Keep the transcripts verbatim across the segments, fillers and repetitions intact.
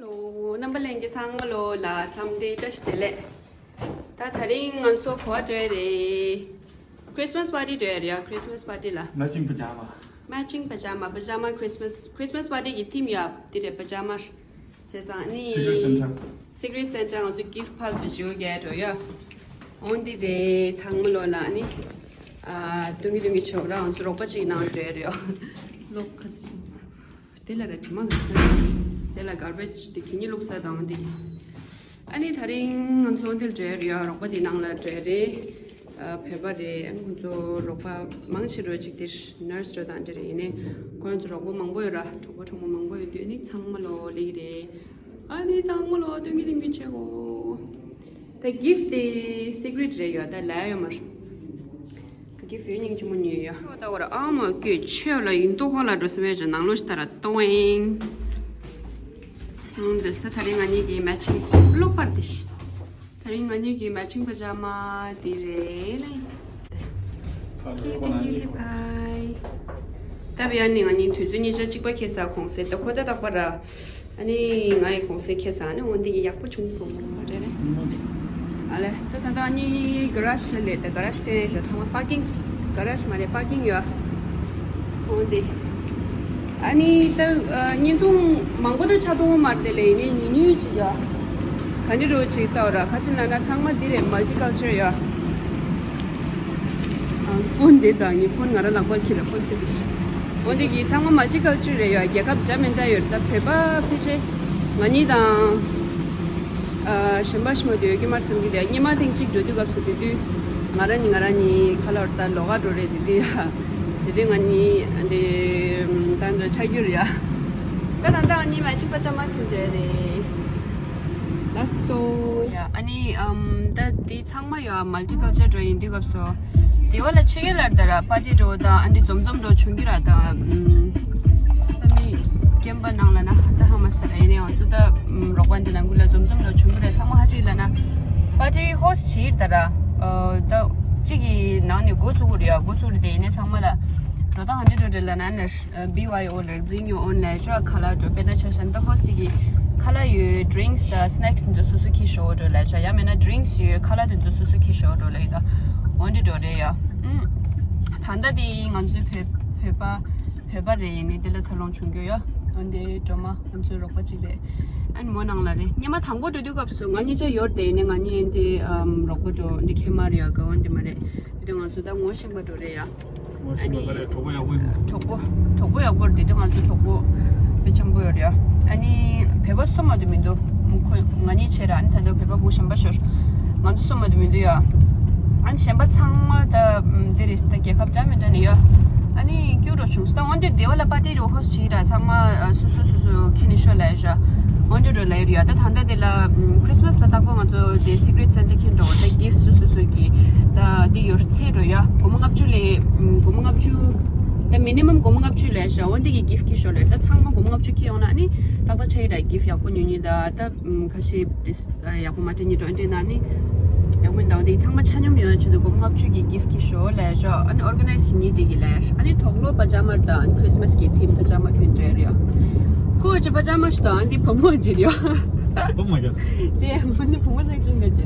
ལོ། རྣམ་པ་ལྷན་རྒྱས་ཚང་མ་ལོ་ལ་འཚམས་འདྲི་བཀྲ་ཤིས་བདེ་ལེགས། ད་དེ་རིང་ང་ཚོ་ག་པར་འགྲོ་ཡ་རེད། Christmas party འགྲོ་ཡ་རེད་ཡ། Christmas party ལ། Matching pajama. Matching pajama, pajama Christmas, Christmas party གི་theme ཡ་དེ་རེད། པ་ཇ་མ་བྱས་ཙང་ནི། Secret Santa. Secret Santa ང་ཚོ་gift ཕར་ཚུར་བརྗེ་པོ་རྒྱག་འགྲོ་ཡ། འོ་འདི་རེད། ཚང་མ་ལོ་ལ་ནི། ཨ། སྟོན་གྱི་སྟོན་གྱི་ཆོག་ར། ང་ཚོ་རོགས་པ་གཅིག་ནང་འགྲོ་ཡ་རེད་ཡ། ལོག་ཁ་ཅིག་སོང་། དེ་ལ་ར་དྲི་མ་ག་ས་རེད། དེ་ལ་garbage དེ་གད་སྙིགས་བླུགས་ས་དང་དེ། ཨ་ནི་དེ་རིང་ང་ཚོ་འདིར་འགྲོ་ཡ་རེད་ཡ། རོགས་པ་དེ་ནང་ལ་འགྲོ་ཡ་རེད། ཨ། བོད་པ་རེད། ཨ་ནི་ཁོང་ཚོ་རོགས་པ་མང་ཆེ་རོ་གཅིག་དེར་nurse རོ་དང་འདྲ་རེད། ཡིན་ནའི་ཁོང་ཚོ་རོགས་པ་མང་པོ་ཡོད་ར། གྲོགས་པོ་གྲོགས་མོ་མང་པོ་ཡོད་དུས་ཨ་ནི་ཚང་མ་ལོ་ལེགས་རེད། ཨ་ནི་ཚང་མ་ལོ་སྟོན་གྱི་སྟོན་གྱི་ཆེ་གོ། ད་gift དེ་secret རེད་ཡ། ད་ལབ་ཡོད་མ་རེད། gift ཡོད་སྙིང་རྗེ་མོ་ཉོས་ཡ། ད་འོ་ར་ཨ་མ་སྐད་ཆེ་ལ་ཡིན་མདོག་ཁ་ལ་འགྲོ་སེམས་ཡ་ནང་ལོགས་ཤི་ད་ར་ཏོ་ཨིང་། ཨུམ། འདི་ས་དེ་རིང་ང་གཉིས་ཀྱི་matching གློག་པར་དེ་ཤི། དེ་རིང་ང་གཉིས་ཀྱི་matching pajama དེ་རེད་ལེ། Cutie cutie pie. ད་བི་ཡ་ནི་ང་གཉིས་དུས་ཚོད་གཉིས་ཆ་གཅིག་པ་ཁེལ་ས་གོང་ཟེར། ད་ཁོ་ད་རྟག་པར་ར། ཨ་ནི་ང་ཡི་གོང་ཟེར་ཁེལ་ས། ཨ་ནི་འོ་འདི་གི་ཡག་པོ་བྱུང་སོང་མ་རེད་རེད། ཨ་ལེ། ད་ད་ད་ཨ་ནི་garage ལ་སླེབས། ད་garage སྟོན་ཡས་ཞོ་ཚང་མ་parking། garage མ་རེད། parking ཡོད། འོ་འདི། ཨ་ནི་ད་ཨ་བརྙན་ཐུང་མང་པོ་ད་ཆགས་འདུག་མ་རེད་དེ་ལས་ནི་ཉུང་ཉུང་ཅིག་ཡོད། ག་འདྲ་རོ་ཅིག་ལྟ་བ་ར། ཁ་ཅིག་ལ་ན་ཚང་མ་འདི་རེད། multicultural ཡོད། ཨ། phone དེ་དང་ངའི་phone ང་རང་ལག་པར་འཁྱེར་ར། phone ཚུར་བུད། འོ་འདི་གི་ཚང་མ་multicultural རེད་ཡ། རྒྱལ་ཁབ་འདྲ་མི་འདྲ་ཡོད་རེད། ད་བོད་པ་ཕལ་ཆེར་ང་གཉིས་དང་། ཨ། གཞན་པ་ཞིག་མ་གཏོགས་ཡོད་ཀྱི་མ་རེད་བསམ་གྱི་འདུག་སྔོན་མ་ཐེངས་གཅིག་འགྲོ་དུས་སྐབས་སུ་དེ་དུས་ང་རང་གཉིས་ང་རང་གཉིས་ཁ་ལག་ད་ལོགས་ཀ་འགྲོ་རེད། དེ་དུས་ཡ། དེ་དུས་ང་གཉིས་འདི་ད་འདྲ་ཆགས་རྒྱུ་རེད་ཡ། ད་ད་ལྟ་ང་གཉིས་matching pajama ཟིན་འདྲ་རེད། That's so. ཡ། ཨ་ནི་ཨམ། ད་དེ་ཚང་མ་ཡོད། multicultural འགྲོ་ཡིན་དུས་སྐབས་སུ། དེ་བ་ལ་ཕྱི་རྒྱལ་ལ་ད་ར་party འགྲོ་དང་ཨ་འདི་འཛོམས་འཛོམས་འགྲོ་བྱུང་གི་ར། ད་ཨམ། ད་མི་རྒན་པ་ནང་ལ་ན་ད་ཧ་མ་ས་ར། ཡིན་ནའི་ང་ཚོ་ད་ཨམ་རོགས་པ་འདི་ནང་ཁུལ་ལ་འཛོམས་འཛོམས་འགྲོ་བྱུང་གི་ར། ཚང་མ་ཧ་ཅིག་ལ་ན་party host བྱེད་ད་ར། ཨ། ད་གཅིག་གི་ནང་ནས་འགོ་ཚུགས་གི་རེད་ཡ། འགོ་ཚུགས་རེད་དེ། ཡིན་ནའི་ཚང་མ་ལ་འགྲོ་སྟངས་ཨ་འདི་འགྲོ་འདྲ་ལ་ན་ན། ཨ། B Y O ལ་bring your own ལ་ཅོ་ཁ་ལག་འགྲོ། དཔེར་ན་ཆ་བཞག་ན་ད་host དེ་གི་ཁ་ལག་ཡོད། drinks དང་snacks འདི་ཚོ་སོ་སོ་ཁྱེར་ཤོག་འགྲོ་ལ་ཅོ། ཡང་མིན་ན་drinks ཡོད། ཁ་ལག་དེ་ཚོ་སོ་སོ་ཁྱེར་ཤོག་འགྲོ་ལ་ཡོད། ད་འོ་འདི་འགྲོ་རེད་ཡ། ཨུམ། ད་ལྟ་དེ་ང་ཚོའི་བོད་བོད་པ་བོད་པ་རེད། ཡིན་ནའི་དེ་ལ་འཚར་ལོངས་བྱུང་རྒྱུ་ཡ། འོ་འདི་སྒྲོལ་མ་ང་ཚོའི་རོགས་པ་གཅིག་རེད། ཨ་ནི་མོ་ནང་ལ་རེད། སྔོན་མ་དང་པོ་འགྲོ་དུས་སྐབས་སུ་ང་གཉིས་ཆ་ཡོད་དེ། ཡིན་ནའི་ང་གཉིས་འདི་ཨམ་རོགས་པ་འགྲོ་འདི་ཁྱེད་མ་རེད་ཡ། ག་འོ་འདི་མ་རེད། དེ་དུས་ང་ཚོ་ད་ངོ་ཤེས་པ་འགྲོ་རེད་ཡ། ངོ་ཤེས་པ་ག་རེ། གྲོགས་པོ་ཡག་པོ་ཡིན། གྲོགས་པོ། གྲོགས་པོ་ཡག་པོ་རེད། དེ་ང་ཚོ་གྲོགས་པོ་དཔེ་འཆམ་པོ་ཡོད་རེད་ཡ། ཨ་ནི་བོད་པ་སུ་མ་གཏོགས་མི་འདུག་ཁོ་ང་གཉིས་བྱས་ར། ཨ་ནི་ད་ལྟ་བོད་པ་བུ་གཞན་པ་ཤོར། ང་ཚོ་སུ་མ་གཏོགས་མི་འདུག་ཡ། ཨ་ནི་གཞན་པ་ཚང་མ་ད་དེ་རེད། ད་རྒྱལ་ཁབ་འདྲ་མི་འདྲ་ནས་ཡོད། ཨ་ནི་སྐྱུར་རོ་བྱུང་སོང་། ད་འོན་ཏེ་དེ་བ་ལ་party འགྲོ་host བྱས་ར། ཚང་མ་ཨ་སོ་སོ་སོ་སོ་ཁྱེར་ནས་ཤོག་ལབ་ཡ། འོན་ཏེ་འགྲོ་ལབ་ཡ་རེད་ཡ། ད་ད་ལྟ་དེ་ལ་Christmas ལ་རྟག་པར་ང་ཚོ་དེ་Secret Santa ཁྱེར་འགྲོ། ད་gift སོ་སོ་སོ་གི་ད་འདི་ཡོད་ཚད་འགྲོ་ཡ། སྒོར་མོ་ལྔ་བཅུ་ལས། སྒོར་མོ་ལྔ་བཅུ། ད་minimum སྒོར་མོ་ལྔ་བཅུ་ལས་བཞག་འོན་ཏེ་གི་gift ཁྱེར་ཤོག་ལབ། ད་ཚང་མ་སྒོར་མོ་ལྔ་བཅུ་ཁྱེར་ཡོང་ན་ཨ་ནི་ཏག་ཏག་ཆགས་ཡ་ར། gift ཡག་པོ་ཉོ་ཉོ། ད་ད་ཁ་ཤས་ཡག་པོ་མ་སྤྲད་ཉི་གྲོ་འདྲེ་ན་ནི་ཡག་པོ་མི་འདུག་འདི་ཚང་མ་ཆ་སྙོམས་ཡོང་ཆེད་དུ་སྒོར་མོ་ལྔ་བཅུ་གི་gift ཁྱེར་ཤོག་ལབ་ཡ། ཨ་ནི་organize བྱེད་ཉིན་དེ་གི་ལབ་ཡ། ཨ་ནི་དུག་ལོག་པ་ཇ་མ་དང་Christmas གི་theme པ་ཇ་མ་གྱོན་འདྲ་ཡོད་རེད་ཡ། ཁོ་ཅི་པ་ཇ་མ་ཞིག་དང་འདི་བུ་མོ་ཅིག་རེད་ཡ། བུ་མོ་ཡ། ཅེ་མ་ནི་བུ་མོ་section ག་ཅེ།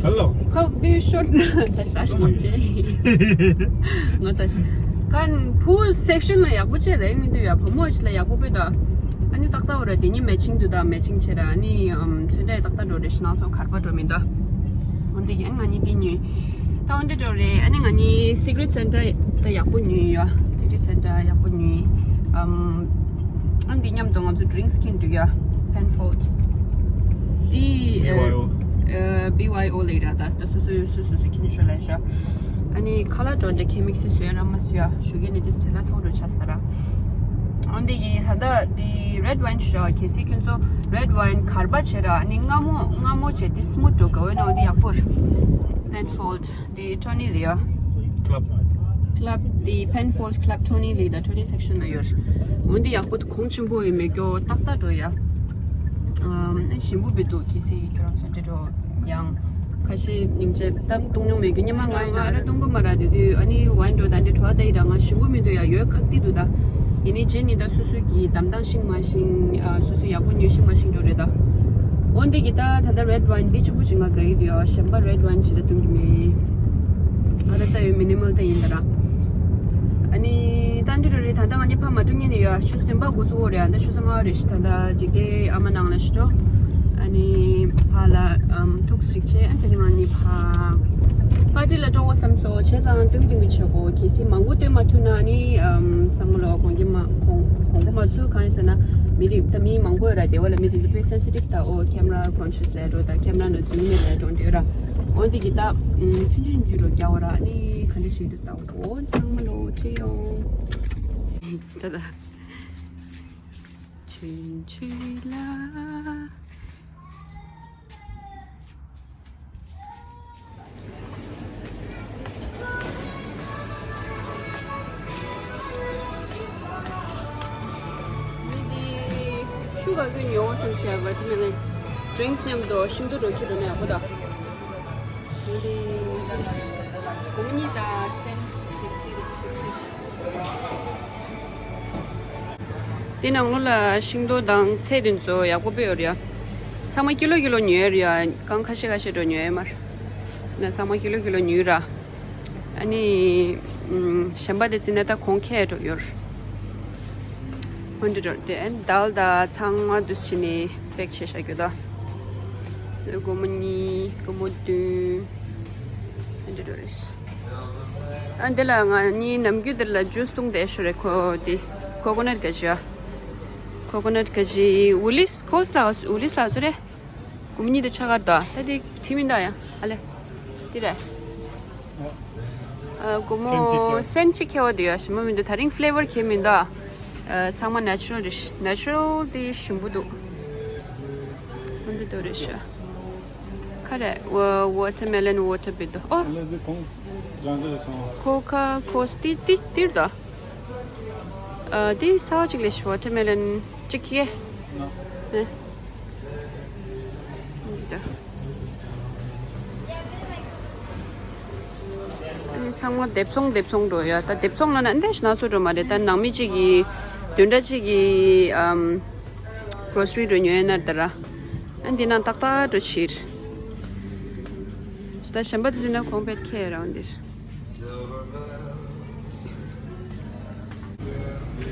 Hello. ཁོ་འདི་ཤོར་ན་ད་ཤ་ཞིག་ཅེ། ང་ཚ་ཞིག་གན་བུ་section ལ་ཡག་པོ་ཅེ་རེད་མི་འདུག་ཡ། བུ་མོ་ཞིག་ལ་ཡག་པོ་པོ་ད། ཨ་ནི་ཏག་ཏག་འོ་ར། དེ་ཉིད་matching དུ་དང་matching བྱེད་ར། ཨ་ནི་ཨམ་ཚོན་ཁྲ་ཏག་ཏག་འགྲོ་རེད། ཤི་ནང་ཚོ་གར་པ་འགྲོ་མི་འདུག་འོན་ཏེ་ཡང་ང་གཉིས་དེ་ཉོས། ད་འོན་ཏེ་འགྲོ་རེད། ཨ་ནི་ང་གཉིས་Secret Santa ད་ཡག་པོ་ཉོས་ཡོད། Secret Santa ཡག་པོ་ཉོས། ཨམ་ཨ་འདི་མཉམ་དུ་ང་ཚོ་drinks ཁྱེར་འགྲོ་ཡ། Penfold འདི་B Y O ལས་ར། ད་ད་སོ་སོ་སོ་སོ་སོ་ཁྱེར་ཤོག་ལབ་ཤག་ཨ་ནི་ཁ་ལག་འགྲོ་འདྲ་ཁེ་མིག་སི་བཟོས་ར་མ་བཟོས་ཡ། ཞུ་གི་ནི་དེ་སྤྱིར་ལ་ཚོགས་འགྲོ་ཆགས་ས་ར། འོན་ཏེ་ཡིན་ཧ་ད་དེ་red wine ཞུ་བ་གལ་སྲིད་ཁྱོད་ཚོ་red wine གར་པ་བྱེད་ར། ཨ་ནི་མངར་མོ་མངར་མོ་བྱེད་དེ་smooth འགྲོ་དགའ་བོ་ན། འོན་ཏེ་ཡག་པོ་རེད། Penfold དེ་twenty རེད་ཡ། Club དེ་Penfold Club twenty ལས་ད་twenty section ན་ཡོད་རེད། འོན་ཏེ་ཡག་པོ་གོང་ཆེན་པོ་ཡོད་མེད་སྐྱོ་ཏག་ཏག་འགྲོ་ཡ། ཨ་ཞིམ་པོ་བི་འདུག་གལ་སྲིད་ཁྱོད་རང་ཚོ་འདྲེ་འགྲོ་ཡང་། ཁ་ཤས་སྙིང་རྗེ་ད་བཏུང་མྱོང་མེད་ཀྱི། སྙེ་མ་ང་ཡིན་ན་ཨ་ར་བཏུང་གི་མ་ར། དེ་དུས་ཨ་ནི་wine འགྲོ་ད་འདི་བྲོ་བ་ད་ཡི་ར་ང་ཞིམ་པོ་མི་འདུག་ཡ། ཡོད་ཁག་ཏི་འདུག་ད། ཡིན་ནའི་རྗེས་ནི་ད་སོ་སོ་གི་འདམ་ཐང་ཤིང་མ་ཤིང་། ཨ། སོ་སོ་ཡག་པོ་ཉོས་ཤིང་མ་ཤིང་འགྲོ་རེད་ད། འོན་ཏེ་གི་ད་ད་ལྟ་རེད་ཝའིན་འདི་གཅིག་པུ་ཅིག་ང་དགའ་ཡི་འདུག་ཡ། གཞན་པ་རེད་ཝའིན་ཇི་ལྟར་འཐུང་གི་མེད། ང་ད་ལྟ་ཡོད་མི་ནི་མལ་ད་ཡིན་ད་ར། ཨ་ནི་ད་འདི་འགྲོ་རེད། ད་ལྟ་ང་གཉིས་ཕ་མ་འགྲོ་ཉན་ནི་ཡོད། ཆུ་ཚོད་བདུན་པ་འགོ་ཚུགས་འོ་རེད། ད་ཆུ་ཚོད་ལྔ་པ་རེད་ཤི། ད་ལྟ་འཇིགས་བྲལ་ཨ་མ་ནང་ལ་ཤི་འགྲོ། ཨ་ནི་ཕ་ལ་ཨམ་ཐུག་ཞིག་བྱས། ཨ་དེ་ནི་ང་གཉིས་ཕ་པར་ཏི་ལ་འགྲོ་བསམ་སོང་། བྱས་ཙང་སྟོན་གྱི་སྟོན་གྱི་ཆོག་གོ། གལ་སྲིད་མང་པོ་སྟོན་མ་ཐུབ་ན་ནི་ཨམ་ཚང་མ་ལོ་དགོངས་ཀྱི་མ་དགོངས་དགོངས་པ་མ་ཚུལ། གང་ཡིན་ཟེར་ན་མི་རིགས་ད་མི་མང་པོ་ཡོད་ར། སྡེ་བ་ལ་མི་དེ་ཚོ་དཔེ་སེན་སི་ཊིབ་ད། ཨོ་ཁེམ་ར་ཀོན་ཤི་ཡས་ལས་འགྲོ་ད། ཁེམ་ར་ནང་འཛུལ་ནས་ལས་འགྲོ་འདོད་ར། འོ་འདི་གི་ད་ཆུང་ཆུང་ཆུང་རོ་རྒྱ་བོ་ར་ནི་ག་འདྲ་ཞིག་འདུག་ད། འོ་ཚང་མ་ལོ་ཅེ་ཡོང་། ད་ད། ཆུན་ཆུན་ལ། ཤུ་ག་གི་ཉོ་བསམ་བྱས། ཝ་ཊར་མེ་ལོན་ཌི་རིང་ཀི་མཉམ་དུ་ཤིང་ཏོག་འགྲོ་ཁྱེར་འགྲོ་ན་ཡག་པོ་ད། འདི་སྒོར་མོ་གཉིས་དང་སེན་ཞིག་ཁྱེར་འགྲོ། དེ་ནང་ལོགས་ལ་ཤིང་ཏོག་དང་ཚལ་དེ་ཚོ་ཡག་པོ་དཔེ་ཡོད་རེད་ཡ། ཚང་མ་ཀི་ལོ་ཀི་ལོ་ཉོས་རེད་ཡ། རྐང་ཁ་ཤས་ཁ་ཤས་འགྲོ་ཉོས་མ་རེད། ན་ཚང་མ་ཀི་ལོ་ཀི་ལོ་ཉོས་ར། ཨ་ནི་ཨམ་གཞན་པ་དེ་བརྩིས་ན་ད་གོང་ཁེ་འགྲོ་ཡོད་རེད། འོན་ཏེ་འགྲོ་དེ་ཨན་དཱལ་དང་ཚང་མ་འདུས་བྱས་ནས་པེག་བྱས་བཞག་རྒྱུ་ད། སྒོར་མོ་གཉིས། སྒོར་མོ་བདུན། འདི་འདྲ་རེད། ཨ་འདི་ལ་ང་གཉིས་ནམ་རྒྱུན་འདི་ལ་ཇུས་བཏུང་བསྡད་ཤོ་རེད། ཁོ་འདི་ཀོ་ཀོ་ནཊ་ག་ཇི་ཨ། ཀོ་ཀོ་ནཊ་ག་ཇི། ཝུ་ལིས། ཁོ་ལ་ཝུ་ལིས་ལ་ཚོ་རེད། སྒོར་མོ་གཉིས་དང་ཕྱེད་ཀ་ད། ད་འདི་བྲིས་མི་འདུག་ཡ། ཨ་ལེ། འདི་རེད། ཨ་སྒོར་མོ་སེན་ཅིག་ཁེ་བ་འདི་ཡ་ཞིམ་པོ་མི་འདུག་ད་རིང་ཕི་ལེ་ཝར་ཁེ་མི་འདུག་ཨ་ཚང་མ་ནེ་ཅུ་རལ་རེད། ནེ་ཅུ་རལ་དེ་ཞིམ་པོ་འདུག་འདི་འདུག་རེད་ཤག་ཁ་རེ། ཝ་ཊར་མེ་ལོན་ཝ་ཊར་བི་འདུག་ཨོ། ཁོ་ཁ་ཁོ་སྟི་ཏི་ཏིར་ད། ཨ་དེ་ས་བ་ཅིག་ལས་ཤི། ཝ་ཊར་མེ་ལོན་ཅིག་ཁེ། ཨ་འདི་ད། ཨ་ནི་ཚང་མ་སྡེབ་ཚོང་སྡེབ་ཚོང་འགྲོ་ཡ། ད་སྡེབ་ཚོང་ལ་ན་འདི་ཞིག་ན་ཚོ་འགྲོ་མ་རེད། ད་ནང་མི་གཅིག་གིས་བདུན་ཕྲག་གཅིག་གི་ཨམ་གྲོ་སི་རི་འགྲོ་ཉོས་ཡ་ན་ད་ར། ཨ་འདི་ན་ཏག་ཏག་འགྲོ་ཕྱིར། ད་གཞན་པ་དེ་ཚོ་ན་གོང་བེད་ཁེ་རང་འདིར།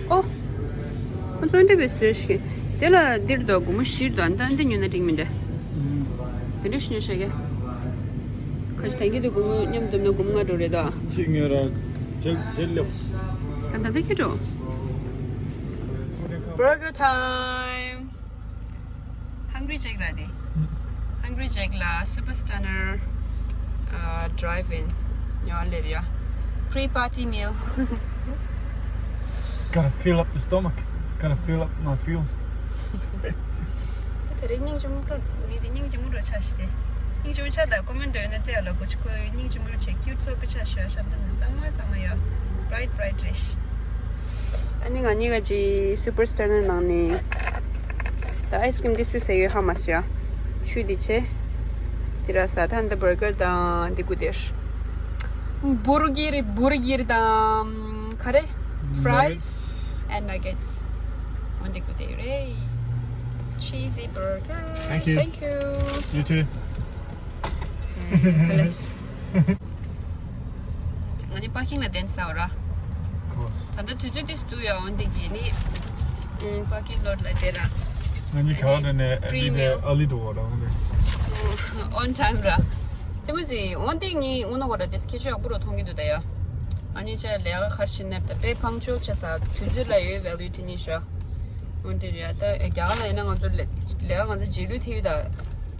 ཨོ། ཁོ་ཚོ་འདི་བས་བཟོས་ཤིག་དེ་ལ་འདིར་དོ་སྒོར་མོ་བཞིར་དོ། ཨ་ད་འདི་ཉོས་ན་འགྲིག་མི་འདྲ། དེ་འདྲ་ཞིག་ཉོས་ཤག་གི་ཁ་ཅིག་ཐེངས་གི་དུ་སྒོར་མོ་མཉམ་སྡོམ་ན་སྒོར་མོ་ལྔ་འགྲོ་རེད་དོ། ཅིག་ཉོས་ར། ཇེལ་ཇེལ་ལེབ། ད་ད་ལྟ་ཁྱེད་འགྲོ། Burger time. Hungry Jack ར་དེ། Hungry Jack ལ་Super Stunner ཨ་Drive-In ཉོ་ལེར་ཡ། Pre-party meal. Gotta fill up the stomach. Gotta fill up my fuel. དེ་རིང་སྙིང་རྗེ་མོ་འགྲོ། མི་དེ་སྙིང་རྗེ་མོ་འགྲོ་ཆ་ཤི་དེ། སྙིང་རྗེ་མོ་ཆ་ད་ཀོ་མེན་ཊི་ཡོད་ན་སྤྲད་ལ་གོ་ཆི། ཁོའི་སྙིང་རྗེ་མོ་འགྲོ་ཆེ། ཁྱུ་ཚོ་པི་ཆ་ཤོ་ཤམ་དུ་ནི་གཙང་མ་གཙང་མ་ཡ། Bright bright རེད་ཤི། ཨ་ནི་ང་གཉིས་ཀ་ཅི་Super Stunner ནང་ནས་ད་ཨའི་སི་ཀྲིམ་འདི་སུས་ཟ་ཡོད་ཧ་མ་སོ་ཡ། ཆུ་འདི་ཆེ། དེ་ར་ས་ཐན་ད་བར་གར་དང་འདི་གུ་དེར། བུར་གེར་བུར་གེར་དང་ག་རེ། Fries and nuggets. འོ་འདི་གུ་དེ་རེད། Cheesy burger. Thank you. Thank you. You too. ཧེ། ཁ་ལས། ང་ནི་པར་ཀིང་ལ་བསྡད་ས་འོ་ར། Of course. ད་ལྟ་དུས་ཚོད་ཏིས་འདུག་ཡ། འོན་ཏེ་གི་ནི་ཨུམ་པར་ཀིང་ལོཊ་ལ་བསྡད་ར། ང་ནི་ག་བ་ནས་ཨ་ལི་ལི་འོ་ར་འོ་ནི། On time ར། ཅི་མོ་ཟིག་འོན་ཏེ་ངའི་འུ་ནོ་གོ་ར་དེ་སི་ཁེ་ཆུ་ཡག་པོ་རུ་མཐོང་གི་འདུག་ད་ཡ། ཨ་ནི་ཅ་ལས་ཀ་ཁར་ཕྱིན་ནར་ད་དཔེ་ཕང་ཆོག་ཆ་ས་དུས་ཚོད་ལ་ཡོད་ཝེ་ལུ་ཡི་ཊི་ནི་ཤོ། འོན་ཏེ་ར་ད་རྒྱ་གར་ལ་ཡིན་ན་ང་ཚོ་ལས་ལས་ཀ་ང་ཚོ་རྗེས་ལུས་ཐེ་ཡོད་ད།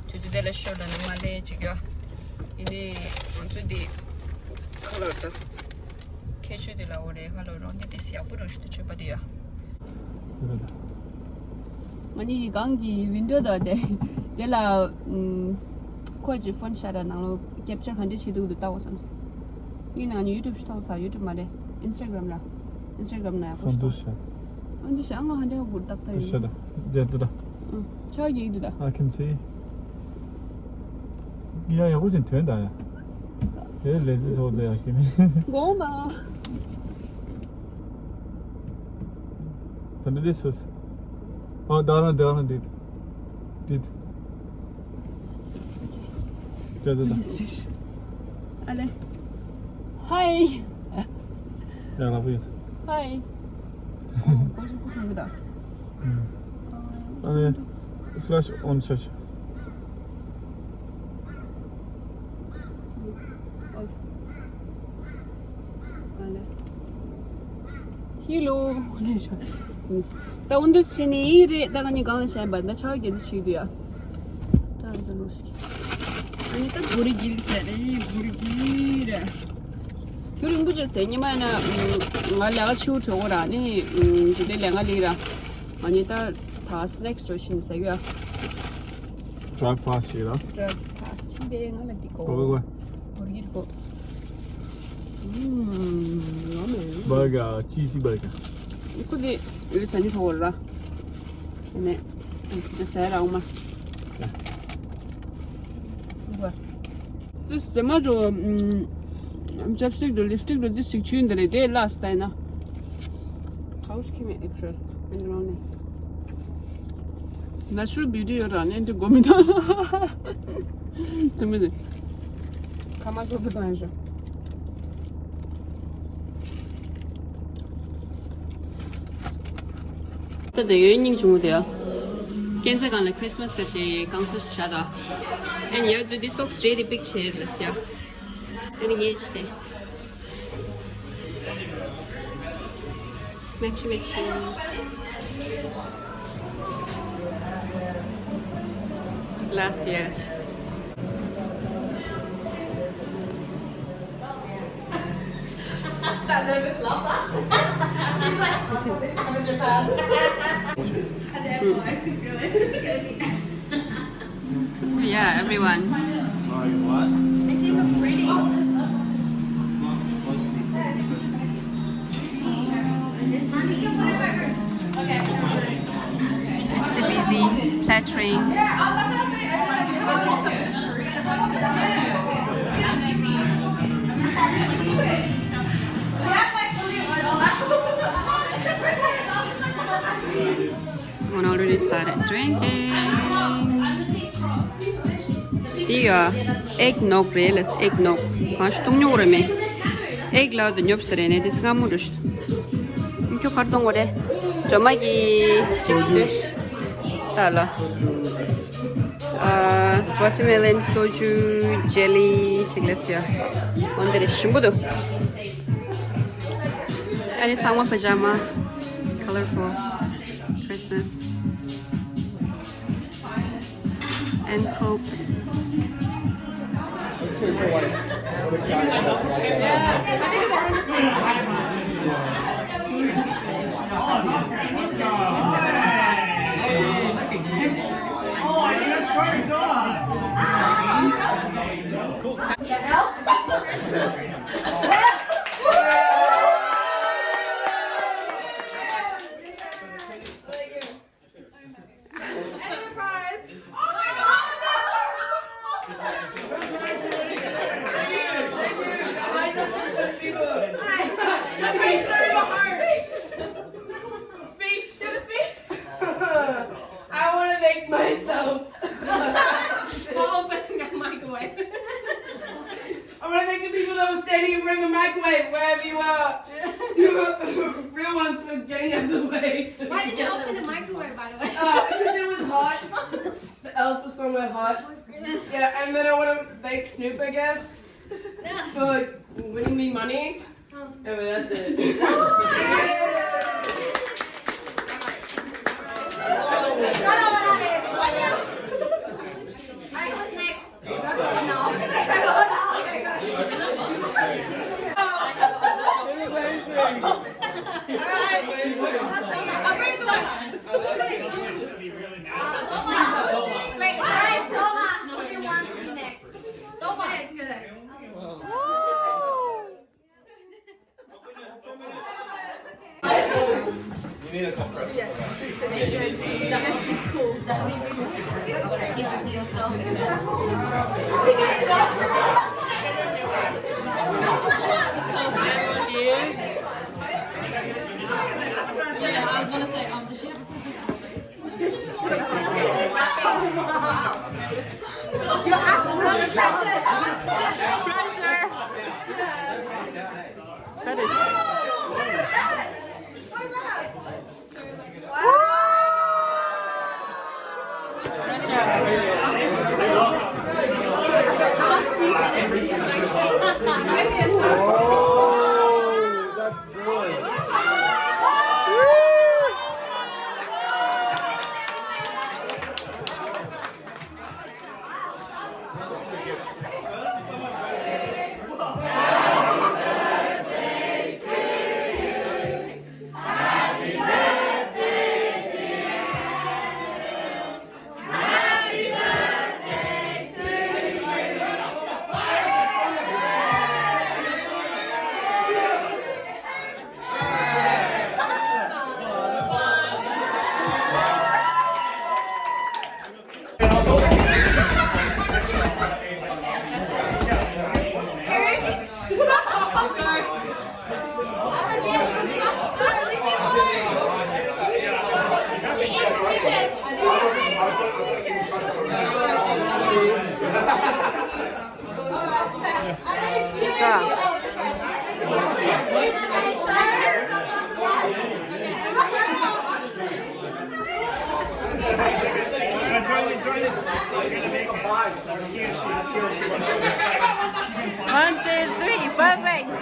དུས་ཚོད་དེ་ལ་ཤོར་ལ་ནི་མ་ལས་ཅིག་ཡོད། ཡིན་ནའི་ང་ཚོ་འདི་ཁ་ལོར་དང་། ཁྱད་ཆོས་དེ་ལ་འོ་རེད། ཁ་ལོར་རོ་འདི་དེ་སི་ཡག་པོ་རོ་ཞུ་དུ་ཆོད་པ་དེ་ཡོད། ང་ནི་གང་གི་ཝིན་ཌོ་དང་དེ་དེ་ལ་ཁོ་ཅི་ཕོན་ཤར་ར་ནང་ལོ་ཀེབ་ཅར་ག་འདྲ་བྱེད་འདུག་འདུག་ལྟ་འོ་བསམ་སི། ངས་ནང་ནས་ཡུ་ཊུབ་ཞུ་ཐོག་ས་ཡུ་ཊུབ་མ་རེད། ཨིན་སི་ཊ་གྷ་རམ་ལ། ཨིན་སི་ཊ་གྷ་རམ་ན་ཡག་པོ་ཞུ་ཐོག་ས། ཨ་འདུ་ཤ་ང་ཧ་འདྲ་ཧ་གུར་ཏག་ཏག་ཡོད། ཤ་ད་རྒྱ་དུ་ད། ཨ་ཆ་གི་འདུ་ད། I can see. ཡ་ཡག་པོ་ཞིག་ཐོན་ད་ཡ། དེ་ལས་ཙི་སོགས་དེ་ཡག་གི་མིན། དགོངས་དག། This was. Oh, Dara, Dara did. Did. Da, da, da. Allez. Hi. Ja, love you. Hi. Oh, was gut gedacht. Hm. Allez, flash on search. ཧེ་ལོ། ད་འོ་འདུག་བྱས་ནས་ཡིན་རེད། ད་ང་གཉིས་གང་ལ་བྱས་པ་ད་ཆ་བ་རྒྱལ་རྩེ་བྱེད་འདུག་ཡ། ད་འདི་ལོ་ཞིག་ཨ་ནི་ད་གུ་རི་གིལ་ཟེར་རེད། གུ་རི་གིལ་རེད། རྒྱུ་རིང་པོ་བྱས་ཟེར། ཉི་མ་ཡིན་ན་ང་ལས་ཀ་ཆུ་བྲོ་གོ་ར་ནི་འདི་དེ་ལས་ཀ་ལིག་ར། ང་གཉིས་ད་ད་སི་ནེག་སི་འགྲོ་ཤིང་ཟེར་ཡ། Drive past you, though. Drive past. She did. I like the gold. Go, go, go. What do you go? Mmm, yummy. Burger, cheesy burger. ཁོ་དེ་ཡོད་ས་ནི་ཧོ་ར། ནེ། ཁྱི་ཟ་ར་འོ་མ། ཏུས་དེ་མ་འགྲོ། ཅབ་སི་ཊིག་འགྲོ། ལིབ་སི་ཊིག་འགྲོ། དེ་ཞིག་ཆུ་འདི་རེད། དེ་ལ་སི་ཏའི་ན། How much can we extra? And around it. Natural beauty ཡོད་ར་ནི་འདི་གོ་མི་ཐང་། དེ་མི་དེ། ཁ་མ་ཚོ་བུ་དང་ཡོད་ཤོ། ད་ལྟ་ཡོད་སྙིང་བྱུང་དེ། ཀན་ཚ་གང་ལ་ཁྲིས་མས་ག་ཆེ་གང་སུ་ཤ་ད། ཨེན་ཡ་ཛུ་དི་སོགས་རེ་དི་པིག་ཆེར་ལ་སི་ཡ། ཨེ་ནི་ངེས་ཅི་སྟེ། Matchy matchy. Last year. That nervous laugh. He's like, oh, this is coming Japan. And everyone, I think you're like, this is gonna be Yeah, everyone. Sorry, what? I think I'm ready. It's too busy, plattering. Someone already started drinking. དེ་ཡ་ཨེག་ནོག་རེད་ལ། ཨེག་ནོག་གང་ཞིག་བཏུང་མྱོང་རེད་མེད། ཨེག་ལ་དུ་ཉོབ་ཟེར་རེད་ནས་དེ་སྔ་མོ་འགྲོ་ཤི། ཁྱོད་གར་གཏོང་གོ་རེད། སྒྲོལ་མ་གི་ཅིག་སུས་ད་ལ། ཨ་watermelon soju jelly ཅིག་ལ་སུ་ཡ། འོན་ཏེ་རེ་ཞིམ་པོ་འདུག་ཨ་ནི་ཚང་མ་པ་ཇ་མ། Colorful Christmas and Cokes. And the prize. Oh my God! Hi. The prize for your heart. Speech. Do the speech. I want to thank myself for opening a microwave. I want to thank the people that were standing in front of the microwave, wherever you are. You were real ones for getting out of the way. Why did you open the microwave, by the way? Uh, because it was hot. The elf was somewhere hot. Yeah, and then I want to thank Snoop, I guess, for winning me money. Anyway, that's it. All right, who's next? Wait, all right, Roma, who wants to be next? Roma. Pressure. That is. Oh, that's good. One, two, three, perfect.